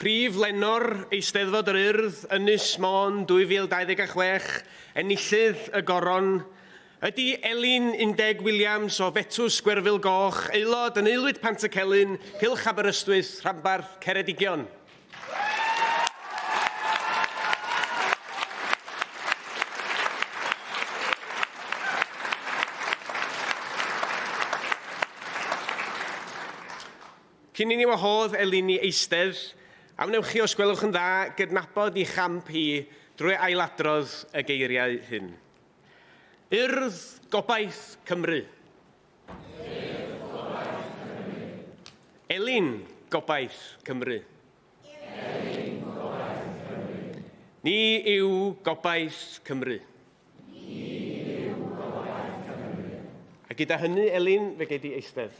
Prif Lenor Eisteddfod yr Urdd, Ynys Môn 2026, enillydd y Goron, ydy Elin Undeg Williams o Fetws Gwerfyl Goch, aelod yn Aelwyd Pantycelyn, Cylch Aberystwyth, Rhanbarth Ceredigion. Cyn i ni wahodd Elin i eistedd, a wnewch chi os gwelwch yn dda gydnabod i champ hi drwy ailadrodd y geiriau hyn. Urdd Gobaith Cymru. Urdd Gobaith Cymru. Elin Gobaith Cymru. Elin Gobaith Cymru. Ni yw Gobaith Cymru. Ni yw Gobaith Cymru. A gyda hynny, Elin, fe gei di eistedd.